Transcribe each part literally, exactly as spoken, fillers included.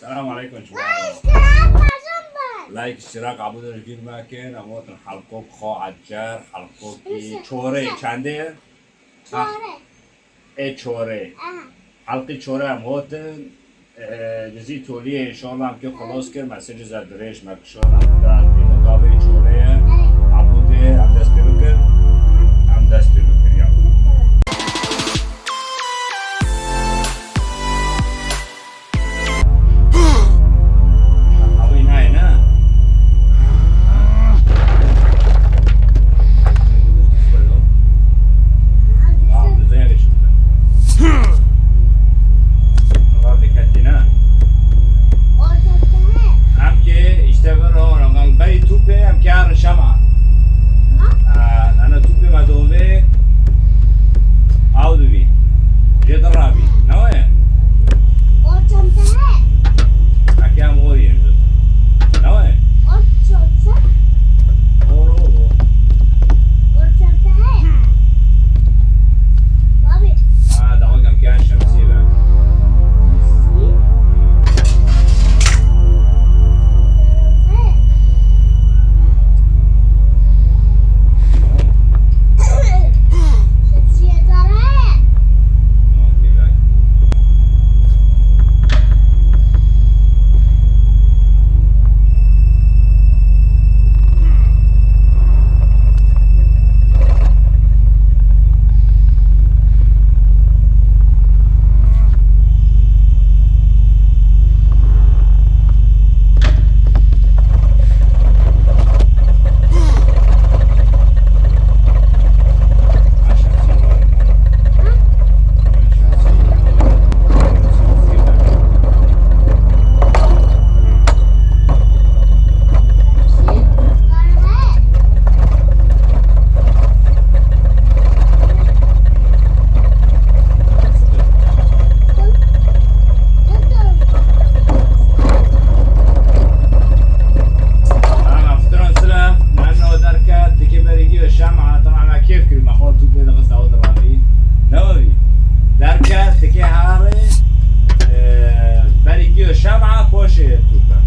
Selam aleykum cuma. Like, iştirak, abone olun, girmekin. Em hatin halkok xo ecer, halkokî çorê çendê? Ha. Çorê. Ê çorê. Aha. Halkî çorê em hatin. Ee, dizî toliyê inşallah em kê xelas kir, mesajê ze dirêj me kişand, em da vî muqabê çorê ye. Abûdê em dest pê bikin. Em dest pê bikin ya. Ew nayê ne? Em ki işte bir o, berî tûpê em ki herin şema. Ana tûpê me dovê. Ew dibî. Jê dirabî. Ne wê? Ortamda he. Eke em oriyê dibî. Ne wê? Ortamda. Or, or, or. Ortamda he. Abi. Ha, daha gam kâ şemsiye be. Aa, fitiran sira, nano derket, dikê berî giyo şema, tamam, me kêf kir, me xwe tûpê dixist, ew dirabî. Ne wabî? Derket, dikê harê, e, berî giyo şema, poşê tûpe.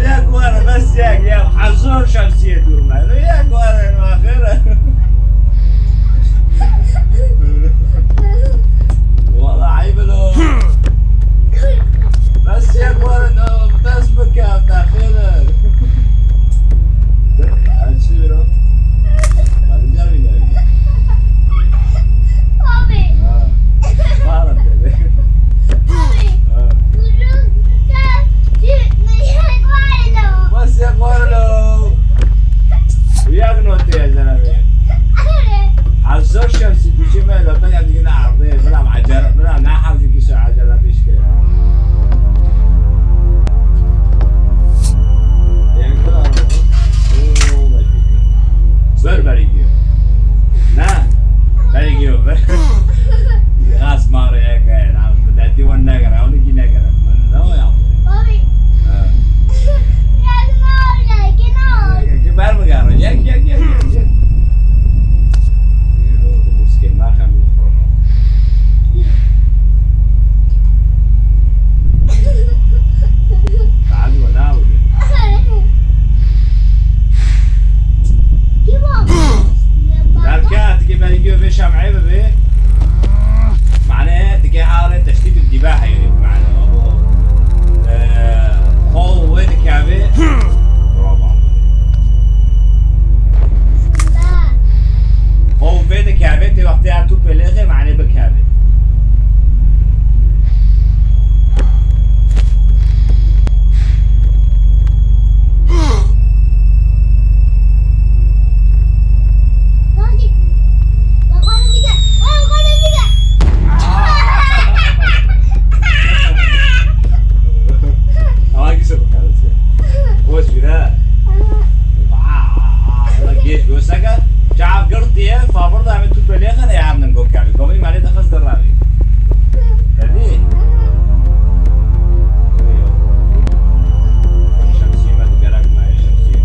Yek were bes yek, ya hezar şemsiye dûr me. Yek were axir. Wala eyb lo. Bes yek were, no, bes bike, axir. Açıyorum. Hadi gel bir daha. Abi. Ha. Bağırın dedi. Abi. Ha. Durun, gel. Gitmeyecek var lo. Bas ya, var lo. Uyak notu ya, zara be. Abi. Hazır şemsi, biçim öyle, ben ya, dikine ardı, bırak acele, bırak ne hazır ki şu acele bir şey. Ber berî giyo. Ne? Berî giyo. Gas mare ya ke. Na, deti wan ne gara, onu ki ne gara. Ne o ya? Abi. Ha. Biraz daha öyle, gene al. Gel, gel, gel, ber mi gara? Gel, gel, gel, gel, gel. Yürü, bu skin var, hem bu. Tabi, ne yapayım? Belke tikê berî giyo vê şemê bibe. Mane tikê harê teştît intîbah heye. Mane, e, xwe wê dikeve. Bravo. Xwe vê dikeve, tê wextê her tûpê lêxê, mane bikeve. Ama güzel bakalım. Boş ver ha. Aa, aa, aa, geç görsene. Çav girdiye, favor da hemen tûpê lêxin, e, hemen gol kerdin. Gol mane de hızlı ravi. Hadi. Şemsiye ben gerek mi? Şemsiye.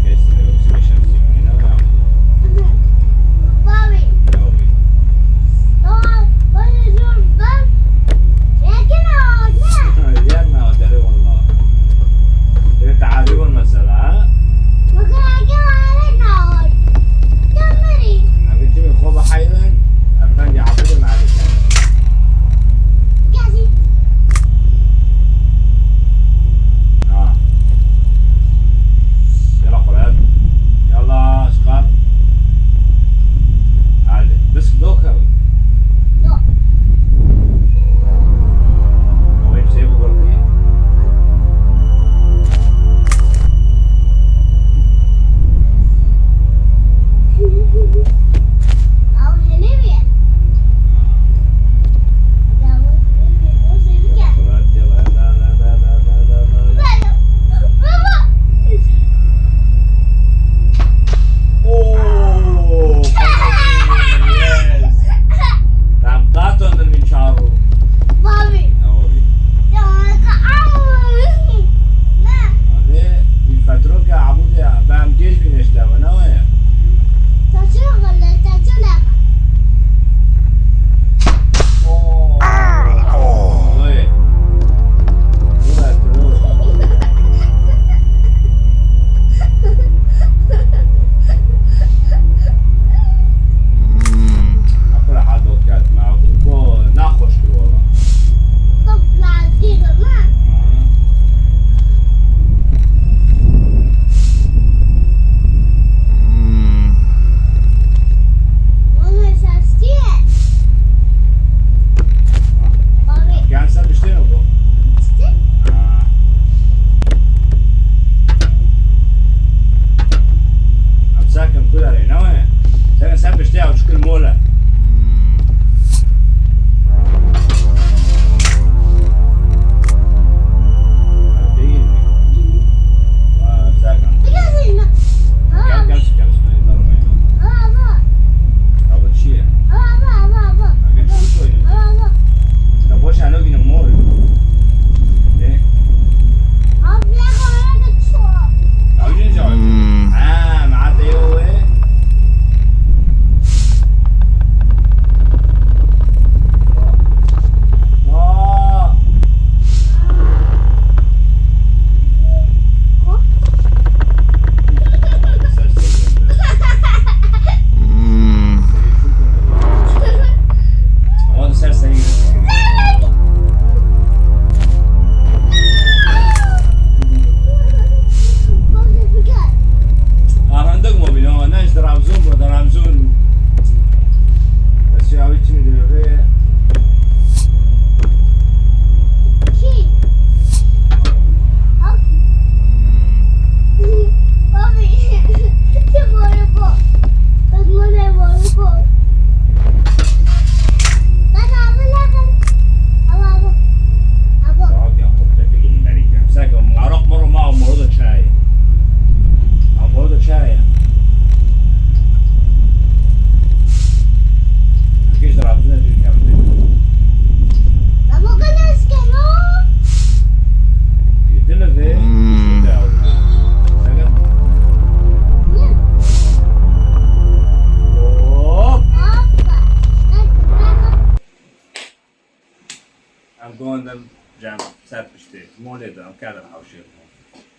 Molê de, em kerdin hawşê.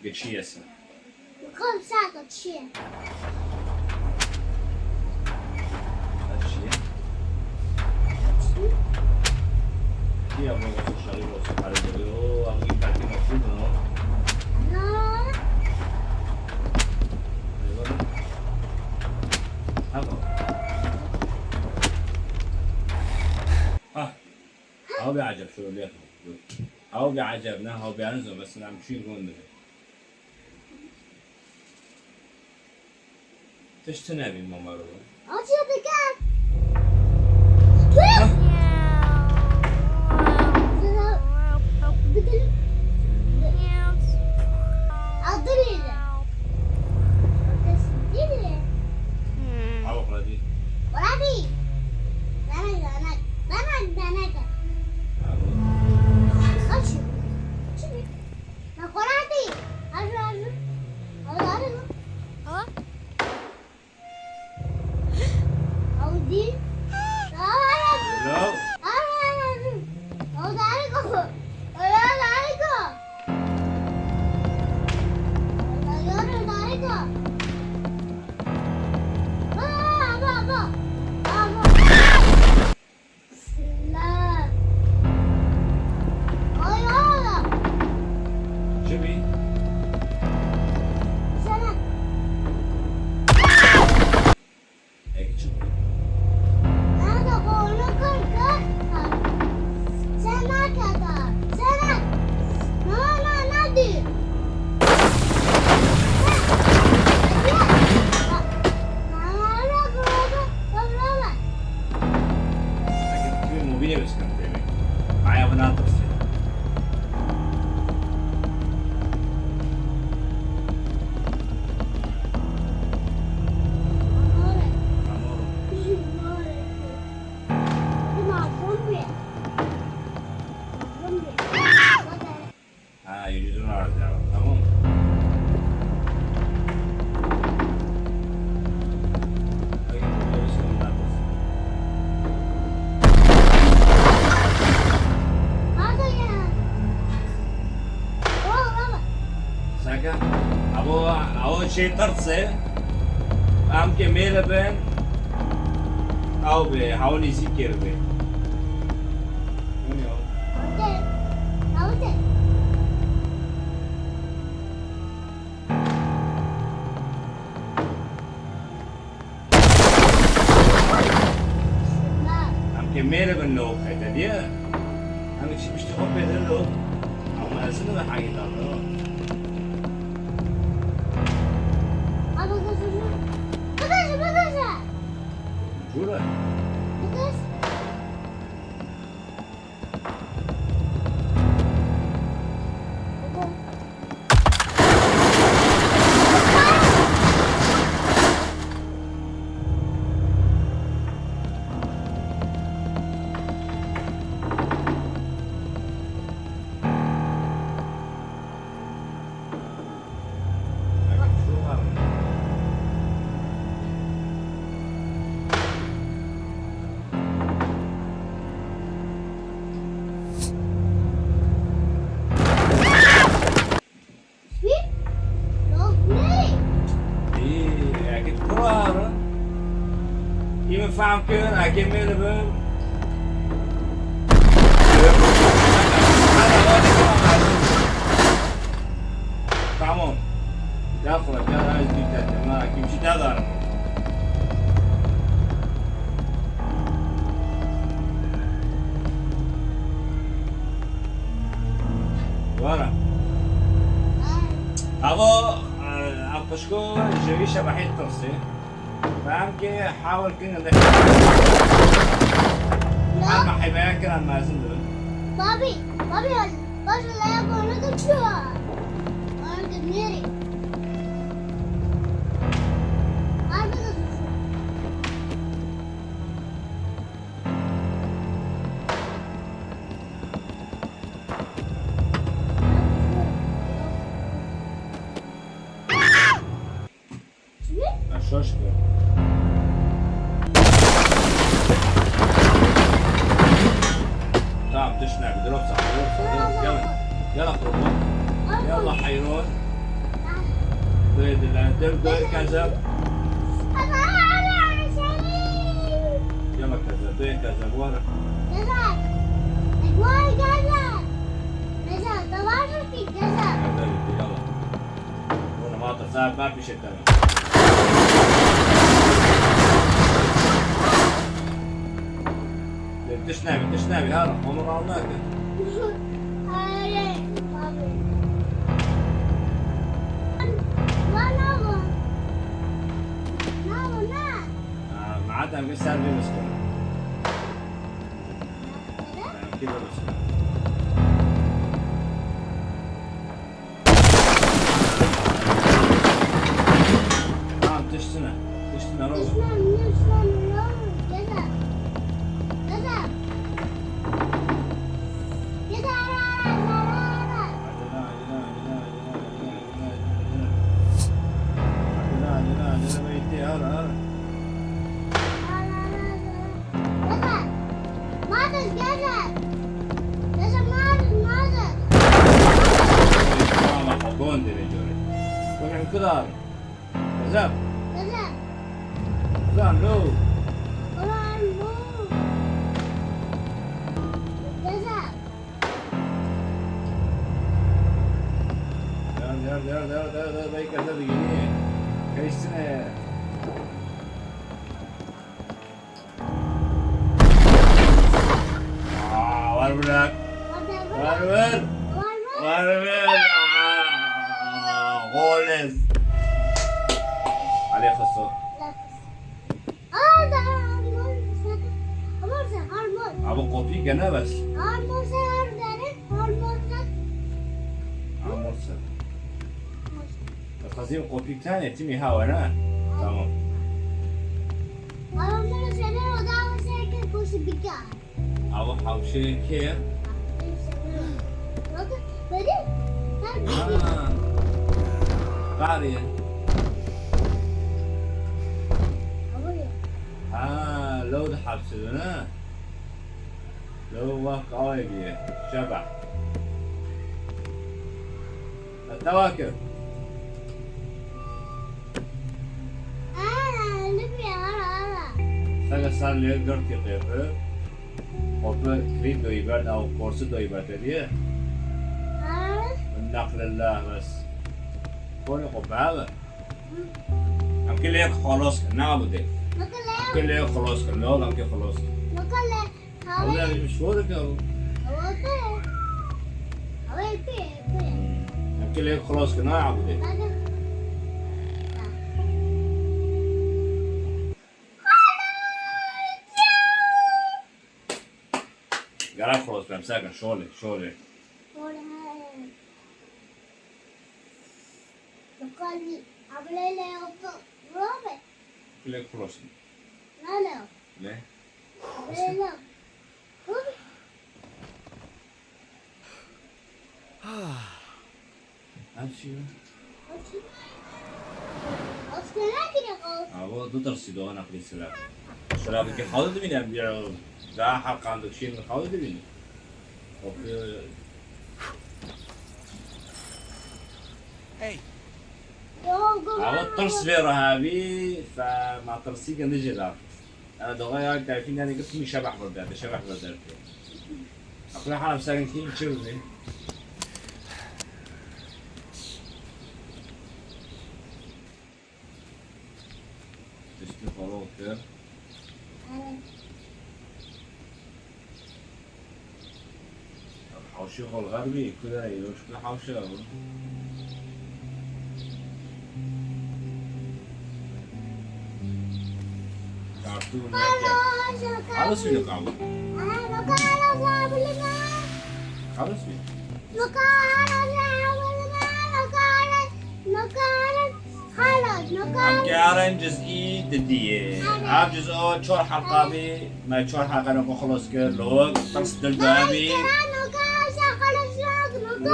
Geçiyesi. Kom saka çiye? Geçiye. Çiye bu? Şarî olsun, karı geliyor. Oo, abi, bir takım olsun mu? Ana. Eyvallah. Ha, bak. Ha. Abi, acep, şöyle yapalım. Dur. Ew bê eceb ne, ew bê anizo, bes em çûyî gon dibe. Tişt tune bî, Momaro. Acı bikem. Bikim. Adırıyla. Adası değil mi? Ew xwe dî. Xwe dî. Demek, demek. Demek, demek. Ew. Kaç? Şimdi. Bak, xwe dî. Hadi, hadi. Hadi, hadi. Ha? Hadi. Hello. Hadi, hadi. Hadi, hadi. Hadi, hadi. Hadi, hadi. Baba, baba. Baba. Bismillah. Ay, ay. Çi bî? Sana. Eki çi bû? Nerede konu kırkı? Sana kadar. Sana. Mama, ne diyor? Mama, baba, baba. Eke tu mobîlê bisikim têmê. Aya bi natirsê. Ha, yüzünü alacağım. Tamam. Ay, bu da bir sorun daha olsun. Saka, abo, abo çê tirse, em ke mêle bin, ew be, hew nêzîkê be. Hûn ya. Em ke mêle bin lo, xeyte diye. Em çi piştî xwe pê de lo. Ama ez ne hangî da lo. Baba, baba, baba. Jura. Î, eke tu ra re. Î min fehm kir, eke mêle bin. Tamam. Ya xwe, ya ez dî te, ma kim jî te darim. Wara. Avo, e, em pişko ji vî şebehê tirsê. Em ke hawil kin li. Em heybeya kiran mezin dibin. Babî, babî, baş laya gonu de çû. Gonu de nêrî. Harbi de. Şoş kir. Tamam, düşme, bir drop sal, drop sal, drop sal. Gel. Yala kurban. Yala hayran. Duyê dile. Dil duyê kezeb. Yala kezeb. Duyê kezeb. Wara. Kezeb. Kezeb. Kezeb. Yala. Bunu ma da sen ben bir şey demem. Tişt nebî, tişt nebî, her Onur al nake. Hayır, abi. Lan oğlum. Ne oldu, ne? Ha, madem ki sen bir misin. Neden? Benimki bir misin. Tamam, tiştine. Tiştine, ne olur? Tiştine, tiştine, ne olur? Gel. Gel. Gel, ara, ara, ara, ara. Acele, acele, acele, acele, acele, acele, acele, acele. Acele, acele, acele, beyti, ara, ara. Ara, ara, ara. Baba, Marcus, gel. Baba, Marcus, Marcus. Tamam, bak, o gonde ve göre. Bakın, kral. Kızım. Kızım. Kızım, lo. Kızım, lo. Kızım. Yar, yar, yar, yar, yar, yar, belki de bir yeni. Geçsene. Aa, var bırak. Var ver. Var ver. Aa, goles. Aleyh Hasan. Abi kopî gene bes. Amorse. Dixwazî kopî tenê timî ha were. Tamam. Ama bunu senin odan olsaydı koşu bir kağıt. Ama hawşê kê? Bakın, böyle. Ha. Qarî. Ha, lew dihepsînin, ha? Lew wek awê bîye. Şebeh. Tewa kir. Ara, Libya, ara, ara. Sege ser lê girtî qêpir. Xwe tu krît doyî ber, ew korsi doyî ber te diye. Ha? Neqlillah bes. Konê xwe biheve. Em ki lê xelos kir, ne abu dê. Em ki lê xelos kir, ne oğlum ki xelos kir. Oğlum, bir şey oldu ki. Em ki lê xelos kir, ne abu dê. Gerek xelos bem, sekin, şolê, şolê. Şolê, he. Yukarı, ablayla yaptı. Robert. Bile xelos. Ne, ne? Ne? Ablayla. Dur. Ev çi ye? Askere girek ol. Ava, tu tirsî dogan aqlî sira. Sira bike xalı dibîne, bir daha halkan dikşin xalı dibîne. Hey. Ava tirs vê rehavî, fe ma tirsî gindi jê da. Ana doğa ya telefîn yani gitmiş şebah burada, şebah burada. Akla haram senin ki çıldı. Tiştî xwe rû kir. Hawşê xwe li xerbî, ku derê, îro çi hawşe bû. Kartûn neke. Xelis bî li qawî. Xelis bî. Em ke eren cizî didiyê. Ev cizî çar helqa bî, me çar helqa noko xelos kir. Lok, tirs dil dawî.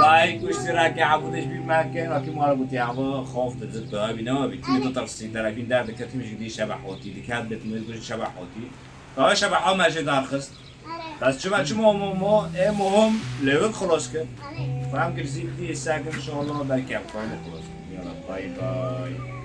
Like û iştirakê Ebûdê ji bîr mekin. Akî mala gotî Ebû xof di dil dawî ne wabî. Timî tu tirsî, telefîn derdike, timî ji dî şebeh hotî. Diket bi timî gujî şebeh hotî. Ew şebeha me jê darxist. Bes çima, çima mo, mo, ê muhim lêwik xilos kir. Em girzî dî sek inşallah belkî em xwe bixwazin. Yala, bay bay.